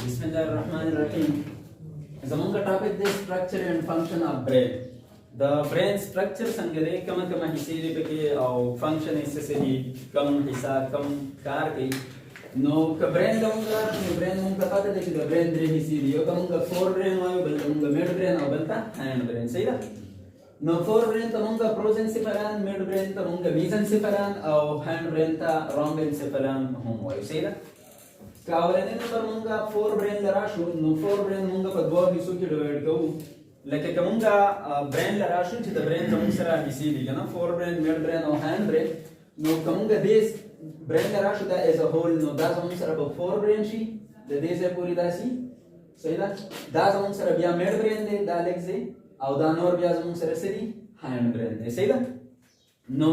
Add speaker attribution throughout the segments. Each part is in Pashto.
Speaker 1: بسم الله الرحمن الرحیم. زمونږ ټاپک دی structure and function of brain. د برین سټرکچر څنګه دی، کومه کومه حصې دي پکې او فنکشن یې څه څه دي، کوم حصه کوم کار کوي. نو که برین ته مونږ راشو، نو برین مونږ ته پته ده چې د برین درې حصې دي. یو ته مونږ فور برین وایو، بل ته مونږ میډ برین او بل ته هاینډ برین، صحیح ده؟ نو فور برین ته مونږ پروزنسیفالان، میډ برین ته مونږ میزنسیفالان او هاینډ برین ته رومبنسیفالان هم وایو، صحیح ده؟ که اولنې نمبر مونږه فور برین له راشو، نو فور برین مونږ په دوو حصو کې ډیوایډ کوو. لکه که مونږه برین له راشو چې د برین زمونږ سره حصې دي که نه، فور برین، میډ برین او هاینډ برین. نو که مونږ دې برین له راشو، دا as a whole، نو دا زمونږ سره به فور برین شي د دې ځای پورې داسي، صحیح ده؟ دا زمونږ سره بیا میډ برین دی، دا لږ ځای، او دا نور بیا زمونږ سره څه دي؟ هاینډ برین دی، صحیح ده؟ نو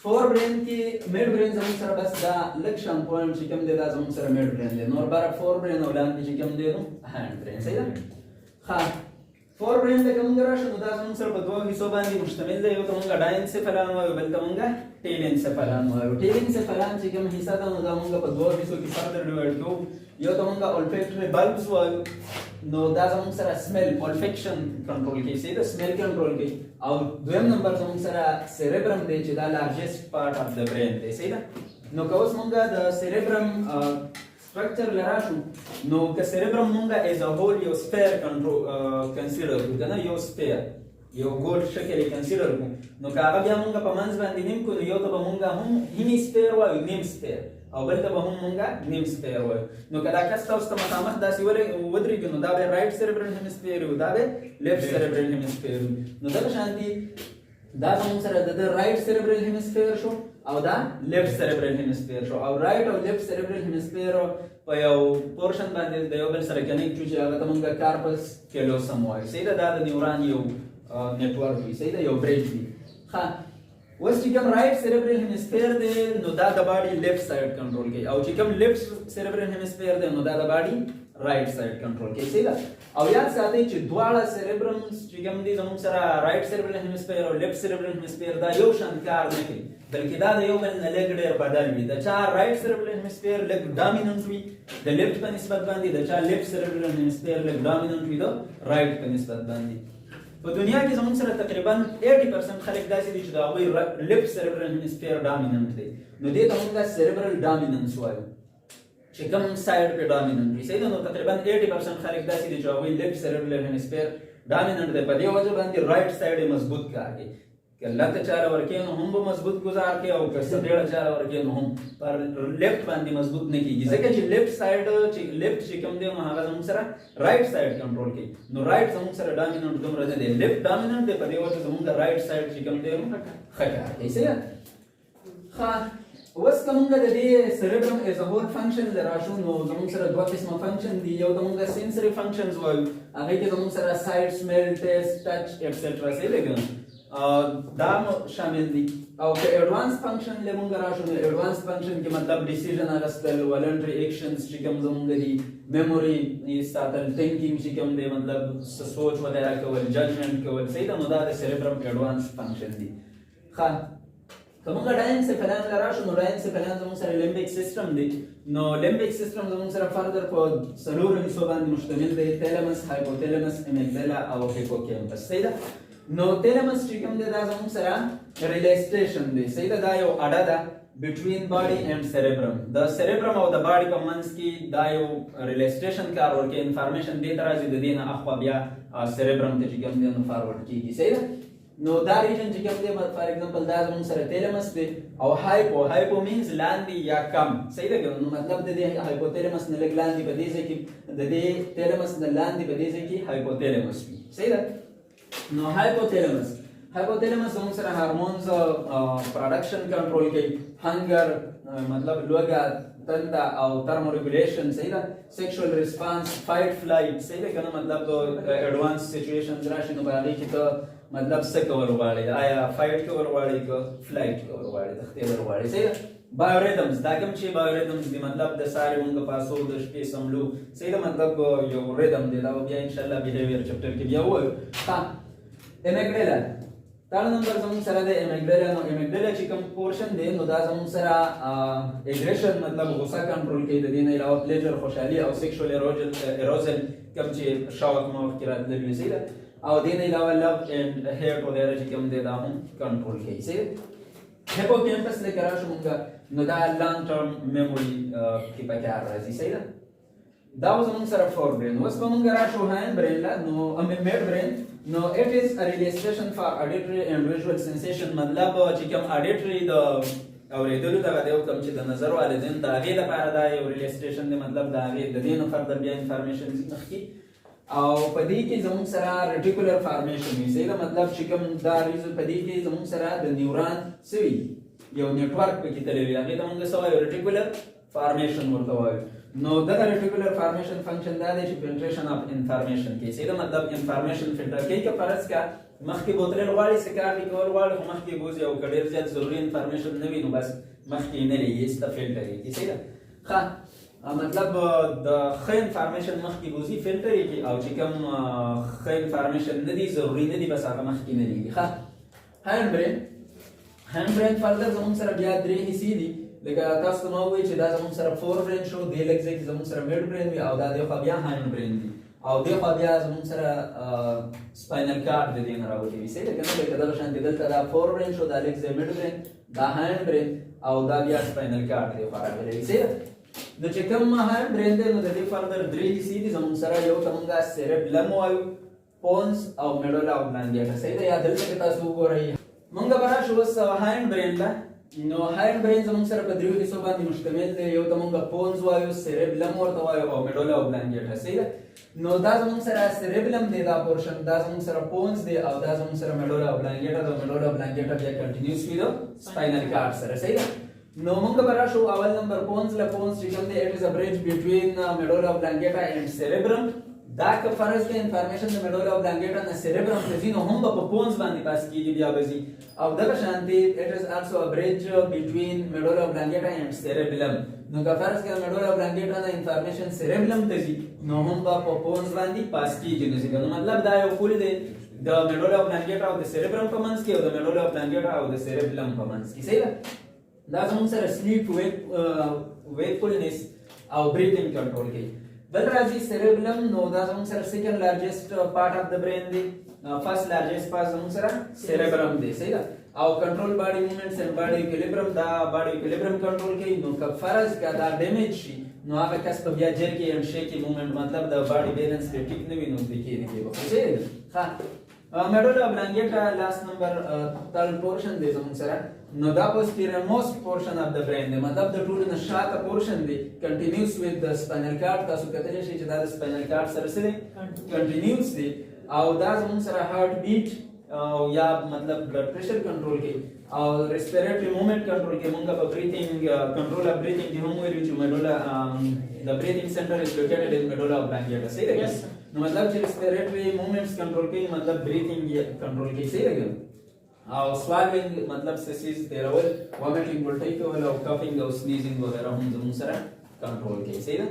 Speaker 1: فور برین کې میډ برین زموږ سره بس دا لږ شان پوینټ چې کوم دی، دا زموږ سره میډ برین دی. نور بار فور برین او لاندې چې کوم دی نو هاینډ برین، صحیح ده؟ ښه، فور برین ته کوم راشو، نو دا زموږ سره په دوو حصو باندې مشتمل دی. یو ته موږ ډاینسفالان وایو، بل ته موږ ټیلینسفالان وایو. ټیلینسفالان چې کوم حصه ده، نو دا موږ په دوو حصو کې فردر ډیوایډ کوو. یو ته موږ اولفیکټري بلبس وایو، نو دا زموږ سره سمیل، اولفیکشن کنټرول کوي، صحیح ده؟ سمیل کنټرول کوي. او دویم نمبر زموږ سره سیریبرم دی چې دا largest part of the brain دی، صحیح ده؟ نو که اوس موږ د سیریبرم سټرکچر له راشو، نو که سیریبرم موږ as a whole یو sphere کنټرول کنسیډر کړو که نه، یو سفیر، یو ګول شکل یې کنسیډر کړو، نو که هغه بیا موږ په منځ باندې نیم کړو، نو یو ته به موږ هم هیمی سفیر وایو، نیم سفیر، او بل ته به هم مونږه نیم سفیر وایو. نو که دا کس تاسو ته مخامخ داسې ودرېږي، نو دا به رایټ سیریبرل هیمسفیر او دا به لیفټ سیریبرل هیمسفیر. نو دغه شان دي، دا زموږ سره د رایټ سیریبرل هیمسفیر شو او دا لیفټ سیریبرل هیمسفیر شو. او رایټ او لیفټ سیریبرل هیمسفیر په یو پورشن باندې د یو بل سره کنیکټ شو چې هغه ته مونږه کارپس کیلوسم وایو، صحیح ده؟ دا د نیوران یو نتورک وي، صحیح ده؟ یو بریج دی. ښه، اوس چې کوم رایټ سیریبرل هیمسفیر دی، نو دا د باډي لیفټ سایډ کنټرول کوي، او چې کوم لیفټ سیریبرل هیمسفیر دی، نو دا د باډي رایټ سایډ کنټرول کوي، صحیح ده؟ او یاد ساتئ چې دواړه سیریبرمز چې کوم دي زموږ سره، رایټ سیریبرل هیمسفیر او لیفټ سیریبرل هیمسفیر، دا یو شان کار نه کوي، بلکې دا د یو بل نه لږ ډېر بدل وي. د چا رایټ سیریبرل هیمسفیر لږ ډامیننټ وي د لیفټ په نسبت باندې، د چا لیفټ سیریبرل هیمسفیر لږ ډامیننټ وي د رایټ په نسبت باندې. په دنیا کې زموږ سره تقریبا 80% خلک داسې دي چې د هغوی لیفټ سیریبرل هیمسفیر ډامیننټ دی. نو دې ته موږ سیریبرل ډامیننس وایو چې کوم سایډ په ډامیننټ وي، صحیح ده؟ نو تقریبا 80% خلک داسې دي چې هغوی لیفټ سیریبرل هیمسفیر ډامیننټ دی. په دې وجه باندې رایټ سایډ یې مضبوط کار کوي. که لته چاله ورکې نو هم به مضبوط گزار کوي، او که سپېړه چاله ورکې نو هم پر لیفټ باندې مضبوط نه کیږي، ځکه چې لیفټ سایډ چې لیفټ چې کوم دی، نو هغه زموږ سره رایټ سایډ کنټرول کوي. نو رایټ زموږ سره ډامیننټ دومره نه دی، لیفټ ډامیننټ دی. په دې وجه زموږ رایټ سایډ چې کوم دی نو ښه کار کوي، صحیح ده؟ ښه، اوس که موږ د دې سریبرم as a whole function له راشو، نو زموږ سره دوه قسمه فنکشن دي. یو ته موږ سنسري فنکشنز وایو، هغې کې زموږ سره سایټ، سمیل، ټیسټ، ټچ، ایټسټرا، صحیح دی که نه؟ دا شامل دي. او که اډوانس فنکشن له مونږ راشو، نو اډوانس فنکشن کې مطلب ډیسیژن اخیستل، والنټري اکشنز چې کوم زمونږ دي، میموري ساتل، ثینکینګ چې کوم دی، مطلب سوچ وغیرہ کول، ججمنټ کول، صحیح ده؟ نو دا د سیریبرم اډوانس فنکشن دي. ښه، که موږ ډاینسفالان له راشو، نو ډاینسفالان زموږ سره لیمبیک سیستم دی. نو لیمبیک سیستم زموږ سره فردر په څلورو حصو باندې مشتمل دی: تیلمس، هایپوتیلمس، امیګدلا او هیپوکیمپس، صحیح ده؟ نو تیلمس چې کوم دی، دا زموږ سره ریلی سټیشن دی، صحیح ده؟ دا یو اډه ده between body and cerebrum. د cerebrum او د باډي په منځ کې دا یو ریلی سټیشن کار ورکوي. انفارمیشن دې ته راځي، د دې نه اخوا بیا cerebrum ته چې کوم دی نو فارورډ کیږي، صحیح ده؟ نو دا ریجن چې کوم دی، فار ایگزامپل دا زموږ سره تیلمس دی. او هایپو، هایپو مینز لاندې یا کم، صحیح ده؟ نو مطلب د دې هایپوتیلمس نه لږ لاندې په دې ځای کې، د دې تیلمس نه لاندې په دې ځای کې هایپوتیلمس وي، صحیح ده؟ نو هایپوتیلمس، هایپوتیلمس زموږ سره هارمونز پروډکشن کنټرول کوي، هنګر مطلب لوګه، تنده او ترمو ریګولیشن، صحیح ده؟ سیکشوال ریسپانس، فایټ فلایټ، صحیح ده کنه؟ مطلب اډوانس سچویشنز راشي، نو په هغې کې ته مطلب څه کول غواړې؟ آیا فایټ کول غواړې که فلایټ کول غواړې، تښتېدل غواړې، صحیح ده؟ بایوریدمز، دا کوم چې بایوریدمز دي، مطلب د ساري مونږ پاسو، د شپې سملو، صحیح ده؟ مطلب یو ریدم دی، دا بیا ان شاء الله بیهیویر چپټر کې بیا وایو. ها، امیګډلا. Third number زموږ سره د amygdala. نو amygdala چې کوم portion دی، نو دا زموږ سره aggression، مطلب غوسه کنټرول کوي. د دې نه علاوه pleasure، خوشحالي او sexual arousal، کوم چې شوق مو وخت کې راتلل وي، صحیح ده؟ او دې نه علاوه love and hate وغیرہ چې کوم دی، دا هم کنټرول کوي، صحیح ده؟ Hippocampus لکه راشو مونږه، نو دا long term memory کې پکار راځي، صحیح ده؟ دا اوس موږ سره forebrain. اوس به موږ راشو hindbrain له، نو midbrain. نو it is a relay station for auditory and visual sensation. مطلب چې کوم auditory د اورېدلو دغه دی او کوم چې د نظر والدین د هغې لپاره دا یو relay station دی. مطلب د هغې د دې نه further بیا information ځي مخکې. او په دې کې زموږ سره reticular formation وي، صحیح ده؟ مطلب چې کوم دا ریزو، په دې کې زموږ سره د neuron څه وي، یو network پکې تللی وي. هغې ته موږ څه وایو؟ Reticular formation ورته وایو. نو دغه reticular formation function دا دی چې filtration of information کې، صحیح ده؟ مطلب information filter کوي. که فرض کا مخکې بوتلل غواړي، څه کار کول غواړي، خو مخکې بوزي او که ډېر زیات ضروري information نه وي، نو بس مخکې نه لېږي، ایسته فلټر یې، صحیح ده؟ ښه، مطلب د ښه information مخکې بوزي، فلټر یې کوي، او چې کوم ښه information نه دی، ضروري نه دی، بس هغه مخکې نه لېږي. ښه، hindbrain. Hindbrain further زموږ سره بیا درې حصې دي. لکه تاسو ته ما وویل چې دا زموږ سره forebrain شو، دې لږ ځای کې زموږ سره midbrain وي، او دا دې خوا بیا hindbrain دي، او دې خوا بیا زموږ سره spinal cord د دې نه راوتی وي، صحیح ده که نه؟ لکه دغه شان دلته دا forebrain شو، دا لږ ځای midbrain، دا hindbrain، او دا بیا spinal cord دې خوا راغلی وي، صحیح ده؟ نو چې کوم hindbrain دی، نو د دې further درې حصې دي زموږ سره. یو ته موږ cerebellum وایو، pons او medulla oblongata، صحیح ده؟ یا دلته که تاسو وګورئ، مونږ به راشو اوس hindbrain ته. نو hindbrain زموږ سره په دریو حصو باندې مشتمل دی. یو ته مونږ pons وایو، cerebellum ورته وایو او medulla oblongata، صحیح ده؟ نو دا زموږ سره cerebellum دی دا portion، دا زموږ سره pons دی، او دا زموږ سره medulla oblongata ده. Medulla oblongata بیا continues وي د spinal cord سره، صحیح ده؟ نو مونږ به راشو اول نمبر pons له. Pons چې کوم دی، it is a bridge between medulla oblongata and cerebrum. دا که فرض کې information د medulla oblongata نه cerebrum ته ځي، نو هم به په pons باندې pass کیږي، بیا به ځي. او دغه شان دی، it is also a bridge between medulla oblongata and cerebellum. نو که فرض کې medulla oblongata نه information cerebellum ته ځي، نو هم به په pons باندې pass کیږي. نو ځکه نو مطلب دا یو پول دی د medulla oblongata او د cerebrum په منځ کې او د medulla oblongata او د cerebellum په منځ کې، صحیح ده؟ دا زموږ سره sleep، wakefulness او breathing control کوي. بل راځي cerebellum. نو دا زموږ سره second largest part of the brain دی. First largest part زموږ سره cerebrum دی، صحیح ده؟ او control body movements and body equilibrium. دا body equilibrium control کوي. نو که فرض کا دا damage شي، نو هغه کس په بیا jerky and shaky movement، مطلب د body balance په ټیک نه وي، نو د کې دی کې به، صحیح ده؟ ها، medulla oblongata last number third portion دی زموږ سره. نو دا posterior most portion of the brain دی، مطلب د ټولو نه شاته portion دی، continues with the spinal cord. تاسو کتلی شئ چې دا د spinal cord سره څه دی؟ Continues دی. او دا زموږ سره heart beat او یا مطلب blood pressure control کوي او respiratory movement control کوي. مونږ په breathing، control of breathing کې هم ویلو چې medulla، the breathing center is located in medulla oblongata، صحیح ده؟
Speaker 2: Yes, sir.
Speaker 1: نو مطلب چې respiratory movements control کوي، مطلب breathing control کوي، صحیح ده؟ او swallowing، مطلب څه څیز تیرول، vomiting، الټۍ کول او coughing او sneezing وغیرہ هم زموږ سره کنټرول کوي، صحیح ده؟